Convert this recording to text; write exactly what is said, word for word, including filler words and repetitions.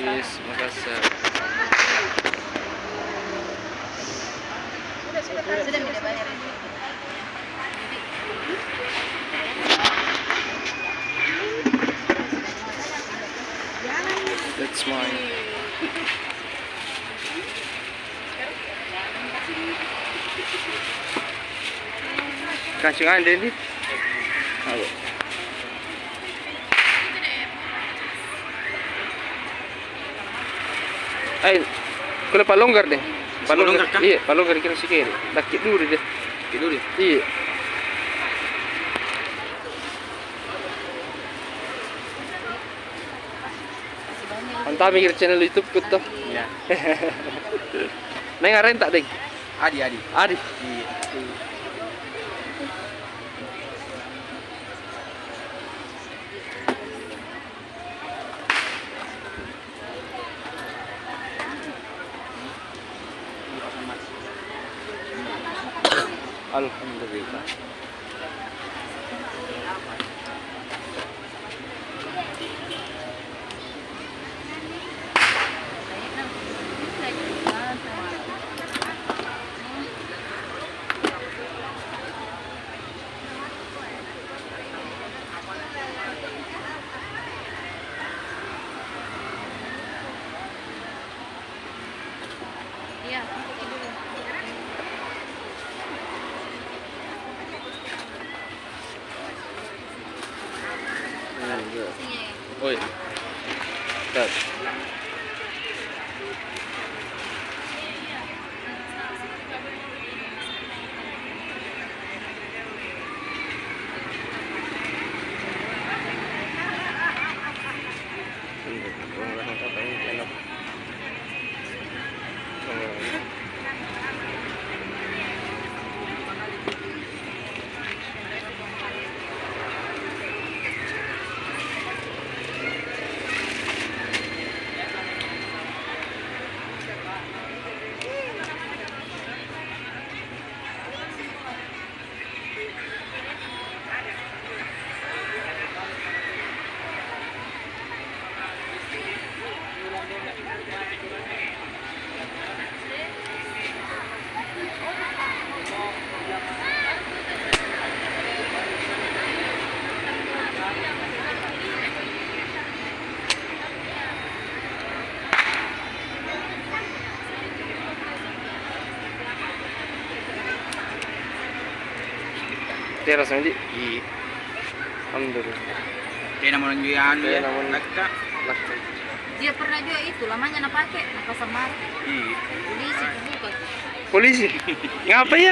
Yes, Makassar. Sudah, sudah, sudah. That's mine. Kasih aja ini. Ayo. Ai, kulle palonggar deh. Palonggar, palonggar kah? Iya, palonggar kira sikit. Dakki duri deh. Dakki duri? Iya. Mantap mikir channel YouTube ku tuh. Iya. Neng areng tak deng? Adi, Adi. Adi. Iya. Alhamdulillah. Iya, aku tidur. Oi. Tet. Tera sama, Ji? Iya. Alhamdulillah. Tena mo njo anu, ya, tena mo lakka. Lakka. Dia pernah juga itu, lamanya napake, napasang mati. Iya. Polisi, bukan. Polisi? Ngapa ya?